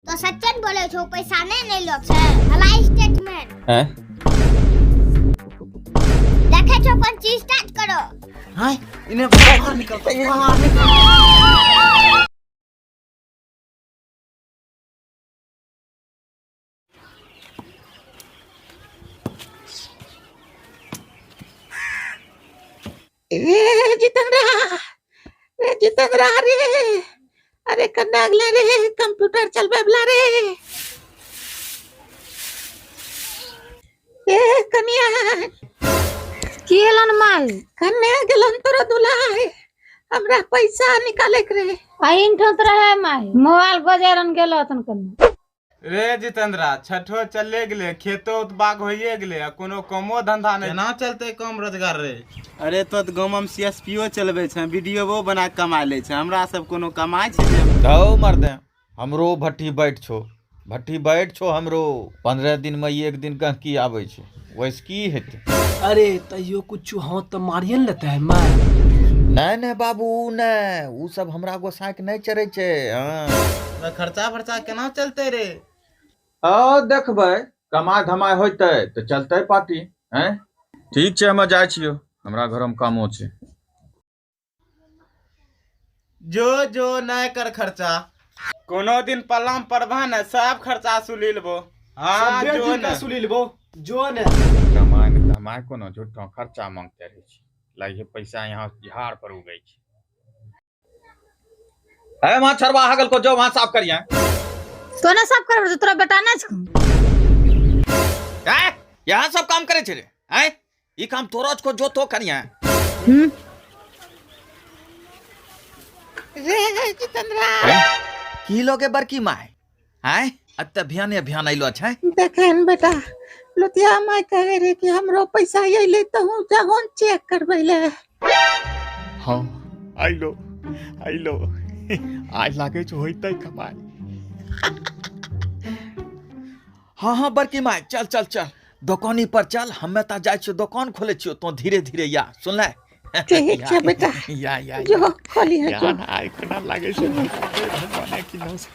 तो सच्चन बोले छो, पैसा नहीं नहीं लो छे। हलाई स्टेटमेंट। हैं? देखे छो कोन चीज स्टार्ट करो। हाय, इन्हें बाहर निकल, बाहर निकल। ए जितेंद्र, रे जितेंद्र रे, अरे कन्ना अगला रे कंप्यूटर चलबे वाला रे। ए कन्या। की हेलन माई? कन्या गेलन तोरा दुलाय, हमरा पैसा निकाले के रे। अहिन ठोत रहे माई, मोबाइल गोजेरन गेलो तन कन्या। रे जितेंद्रा, छठो चले गेले, खेतो बाग होइए गेले, आ कोनो कमो धंधा नहीं। केना चलते कम रोजगार रे? अरे तो गाँव में सीएसपीओ चलबे छै, वीडियो बना के कमा ले छै, हमरा सब कोनो कमाई छै? धौ मर्दे, हमरो भट्ठी बैठ छो, भट्ठी बैठ छो हमरो। 15 दिन में एक दिन गहकी आबै छै, वैसे की हेतै? अरे तैयो कुछ हाथ तो मारिए न लेता है मां। नहीं नहीं बाबू, नहीं, उ सब हमरा गोसाई के नहीं चढ़ै छै। हाँ। खर्चा फर्चा केना चलते रे? हाँ देखबै, कमाई धमाई होइतै तऽ चलतै पार्टी। हैं ठीक छै, हम जाइ छियौ, हमरा घर में कामो छै। जो जो नहीं कर खर्चा, कोनो दिन पलम परबा ने सब खर्चा सुली लेबो। हाँ जो ने सुली लेबो, जो ने कमाई ने धमाई कोनो झूठो खर्चा मांगते रहै छै, लाइए पैसा यहाँ झाड़ पर उगै छै। है वहाँ छरवा हगल को जो वहाँ साफ करिए। तो ना साफ करबे, तोरा बेटा ना छौ। हैं? यहाँ सब काम करे छे रे? हैं? ई काम तोरो को जो तो करिए। रे जितेंद्र। की लोगे बड़की माय? हैं? अत्ते भियाने भियान अइलो छै। देखन बेटा, लुतिया माय कहे रे कि हमरो पैसा अइले त हूं जाहोन चेक करबै ले। हाँ, आइलो, आइलो। आज लागे छो होइतै कमाई। हाँ हाँ बड़की माय, चल चल चल दुकानी पर चल, हमे ता जाइ छियो दुकान खोले छियो, तो धीरे धीरे या सुनले? ठीक छै बेटा। या, या, जो खोली है, जो। या, आइ केना लागे छै भगवान की नाम से।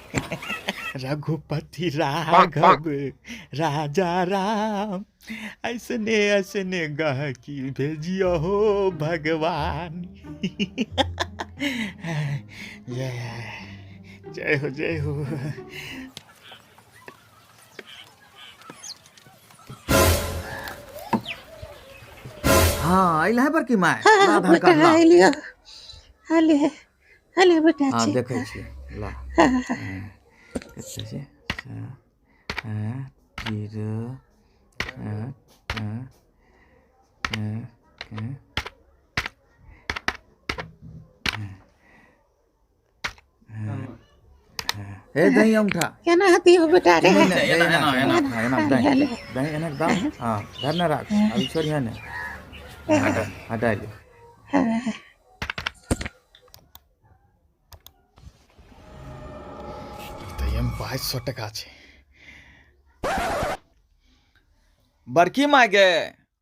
रघुपति राघव राजा राम, ऐसने ऐसने गहकी भेजियो हो भगवान। जय हो, जय हो। हाँ, अइल है बड़की माय? हाँ, ला धर बेटा, कर ला। अइलियो। अले, अले बेटा, हाँ, ठीक देखै है। छियै, ला। हाँ। कते छै? 7, 0, 8, 8, 1, 1। ए, दही अंगूठा। केना दियो बेटा रे? एना, एना, एना, एना, एना, दही, अले। दही, एना दाम। हाँ, धर ना राख, अभी छोड़िए ना। हटा, हटा ले। हाँ। तो ये 2200 टका छे। बड़की माय गे,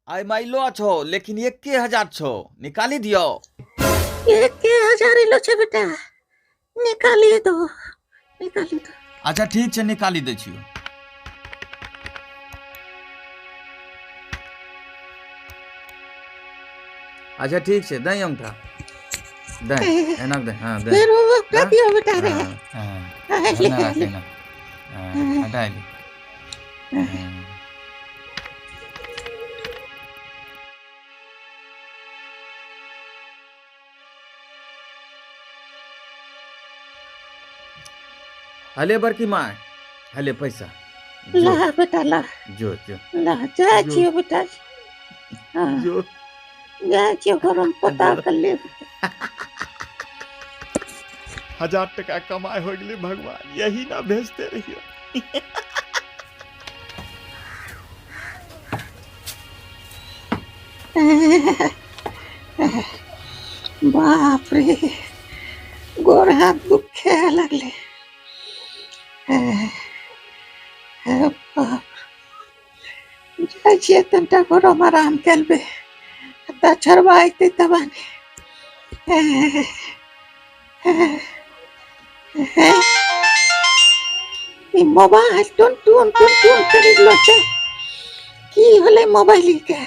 आई माइलो छो, लेकिन 1000 छो, निकाली दियो। 1000 इलो छे बेटा, निकाली दो, निकाली दो। अच्छा ठीक छे, निकाली दे छियो। अच्छा ठीक छे, दही अंगूठा। दे, एना दे, हाँ, दे। फिर वो हाँ? दियो बेटा रे। हाँ, हाँ। हाँ, ले, ना, ले। ना। हाँ, हटा ले। हाँ। हले बड़की माय, हले पैसा। जो। ला बेटा, ला। जो, जो। ला, जा जो। छियो बेटा। हाँ। जो। जा छियो, गरम पता कर ले। 1000 टका कमाई हो गेलै भगवान, यही ना भेजते रहियो। बाप रे, गोर हाथ दुखे लगले। बाप, जाइ छियै तनिटा घरमे आराम करबै, तऽ छरबा अयतै तब आने। ई मोबाइल टुन टुन टुन टुन करि रहलो छै। की होलै मोबाइल के?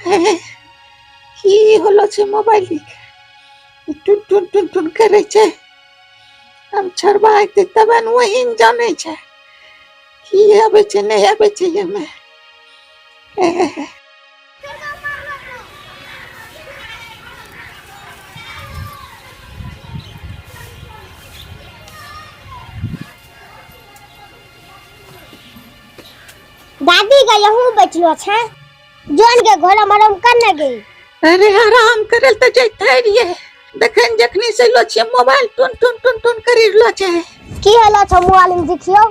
हे, की होलो छै मोबाइल के? ई टुन टुन टुन टुन करै छै। हम छोड़बा अयतै तबे ने वही ने जानै छै की आबै छै नहि आबै छै एहिमे। हे, दादी के यहूं बैठलो छै, जोन के घोड़ा मरम कर न गई। अरे आराम करल तऽ जैते रहिए, देखन जखनी से लो छै मोबाइल टुन टुन टुन टुन करि रहलो छै। की होलो छै मोबाइल में देखियो?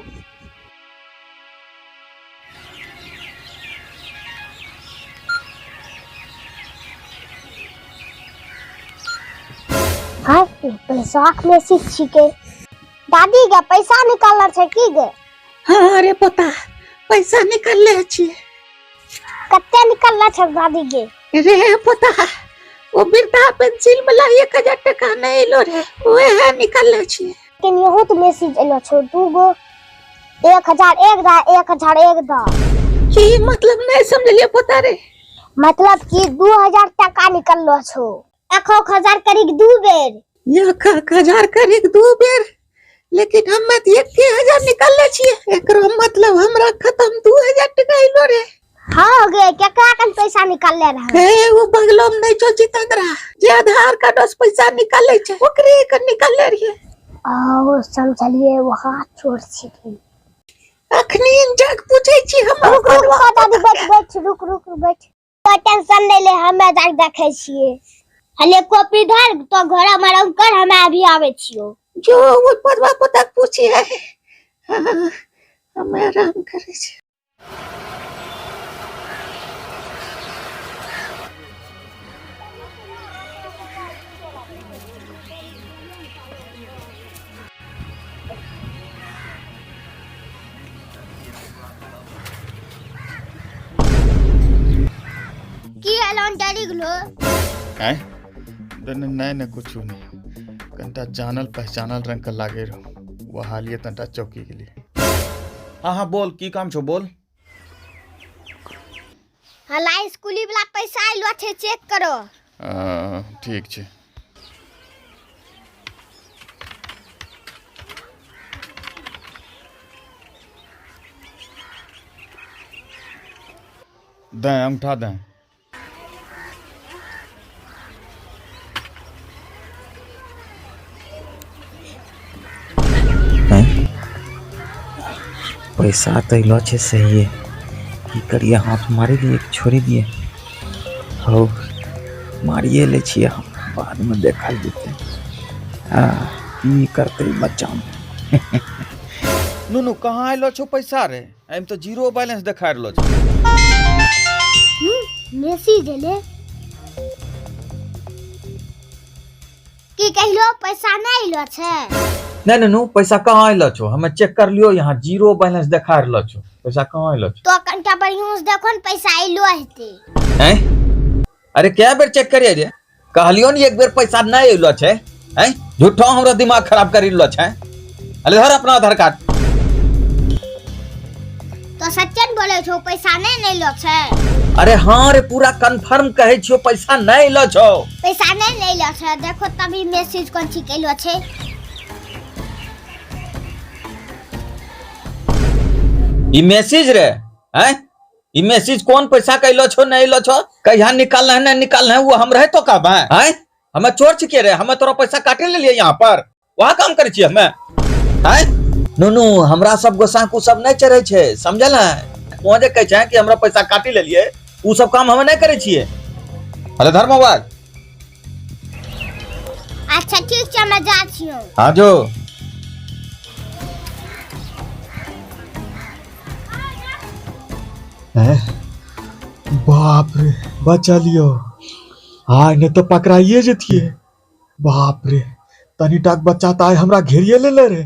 हाँ, पैसा मैसेज छिके। दादी के पैसा निकालना छै की गे? हाँ अरे पोता, पैसा निकालले छी। कते निकालना छै दादी के? रे पोता, वो वृद्धा पेंसिल वाला 1000 टका नहीं एलो रे, वह निकालले छी। लेकिन यहो तो मैसेज एलो छो 2 गो, 1000 एक दा, 1000 एक दा। की मतलब नहीं समझलिए पोता रे? मतलब कि 2000 टका निकाललो छो, 1000 करीब 2 बेर। 1000 करीब 2 बेर, लेकिन हम तो 1000 निकालले छिए। एकरो मतलब हमरा खत्म 2000 टका एलो रे। हाँ गे, केकरा कन पैसा निकालले रहे? हे, वो बगलो में नहीं छो जितेंद्रा, जे आधार कार्ड से पैसा निकाले छे ओकरे के निकालले रहिए। ओ समझलिए, वहाँ चोर छिकी। अखनी जग पूछे छी हम। रुक, रुक, रुक, दादी, बैठ, बैठ, रुक, रुक, रुक, बैठ। तो टेंशन नहीं ले, हमें जाके देखे छिए। हले कॉपी धर तो घोड़ा मरम कर, हमें अभी आवे छियो। जो वो पदवा पोता पूछी है, हाँ, हमें आराम करे छी। की एलोन डरी गेलो? आय? नहीं, नहीं, कुछ नहीं। कनटा जानल पहचानल रंग के लागे रहो, वह हालिए तनटा चौकी के लिए। हाँ हाँ बोल, की काम छो बोल? हला स्कूली वाला पैसा आइलो छे, चेक करो। ठीक छे। दे अंगूठा दे। पैसा तो अलो छे सही है, की करिए, हाथ मारी दिए छोड़ी दिए? हो मारिए ले छिए हम, बाद में देखल जेतै। हाँ, की करतै बच्चा? नुनू कहाँ आइलो छो पैसा रे? एम तो जीरो बैलेंस देखा रहलो छो। मैसेज एले की कहलो पैसा नहीं आइलो छे? नहीं नुनू, पैसा कहाँ आइलो छो? हमें चेक कर लियो, यहाँ जीरो बैलेंस देखा रहलो छो। पैसा कहाँ आइलो छो? तो कनटा बढ़िया से देखो न, पैसा आइलो हेतै। हैं? अरे क्या बेर चेक करिए रे? कहलियो न एक बेर पैसा नहीं आइलो छे। हैं? झूठो हमरा दिमाग खराब करी रहलो छे। अरे धर अपना आधार कार्ड। तो सच्चन बोले छो पैसा नहीं आइलो छे? अरे हाँ रे, पूरा कंफर्म कहे छियो पैसा नहीं आइलो छो। पैसा नहीं आइलो छे, देखो तभी मैसेज कोन छी कैलो छे। ई मैसेज रे, हैं? ई मैसेज कौन पैसा कैलो छो नहीं आइलो छो, कहिया निकालना है नहीं निकालना है वो हम रहे तो कब है? हैं? हमें चोर छिके रे, हमें तोरा पैसा काटे ले लिए यहाँ पर, वहाँ काम करे छियै हमें। हैं? नुनू, हमरा सब गोसा को सब नहीं चढ़े छे, समझल है? वहाँ जे कहे छे कि हमरा पैसा काटी ले लिए, उ सब काम हमें नहीं करे छियै। अरे धर मोबाइल। अच्छा ठीक छै, मैं जा छियौ। हाँ जो। हैं? बाप रे, बचा लियो। हाँ, नहीं तो पकड़ाइए जतिए। बाप रे, तनी टाक बच्चा तो आए हमरा घेरिए ले ले रे।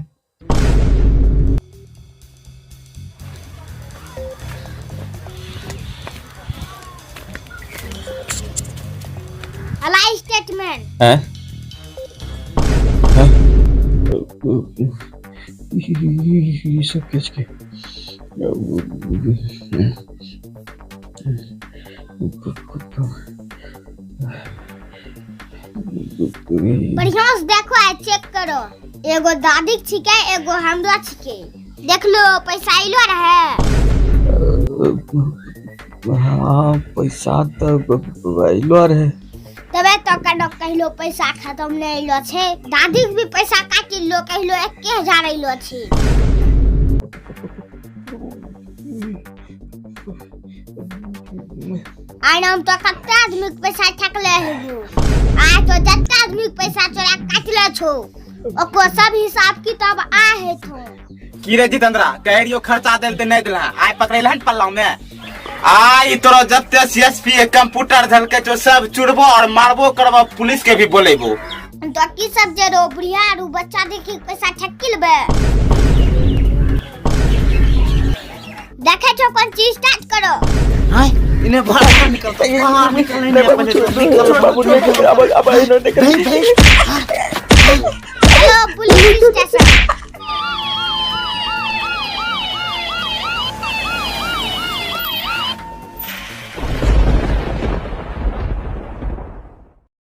अला स्टेटमेंट। हैं? हैं? ई सब किछ के बढ़िया से देखो आ चेक करो। एगो दादी के छिके, एगो हमरो छिके। देख लो पैसा अइलो रहे। हाँ पैसा तो अइलो रहे। तबे तो कनो कहलो पैसा खत्म नहीं अइलो छे। दादी के भी पैसा काटी लो, कहलो 1000 अइलो छे। आइ हम तो कते आदमी के पैसा ठकले हेबू। आइ तो जते आदमी के पैसा चोरा के काटले छो, ओको सब हिसाब किताब आ हेतो। की रे जितेंद्रा, कह रहियो खर्चा देल ते नहीं देला, आइ पकड़ेल हन पल्लाव में। आइ तोरा जते सी एस पी कंप्यूटर धलके छो सब चुरबो और मारबो करबो, पुलिस के भी बोलेबो। तो की सब जे रो बुढ़िया आरू बच्चा देखी पैसा ठकी लेबे। देखे छो कोन चीज स्टार्ट करो। हाय इने बाहर निकलता, बाहर निकल नहीं, बाबू, निकल, बाबू, निकल, अब, अब, इन्होंने कर नहीं, नहीं।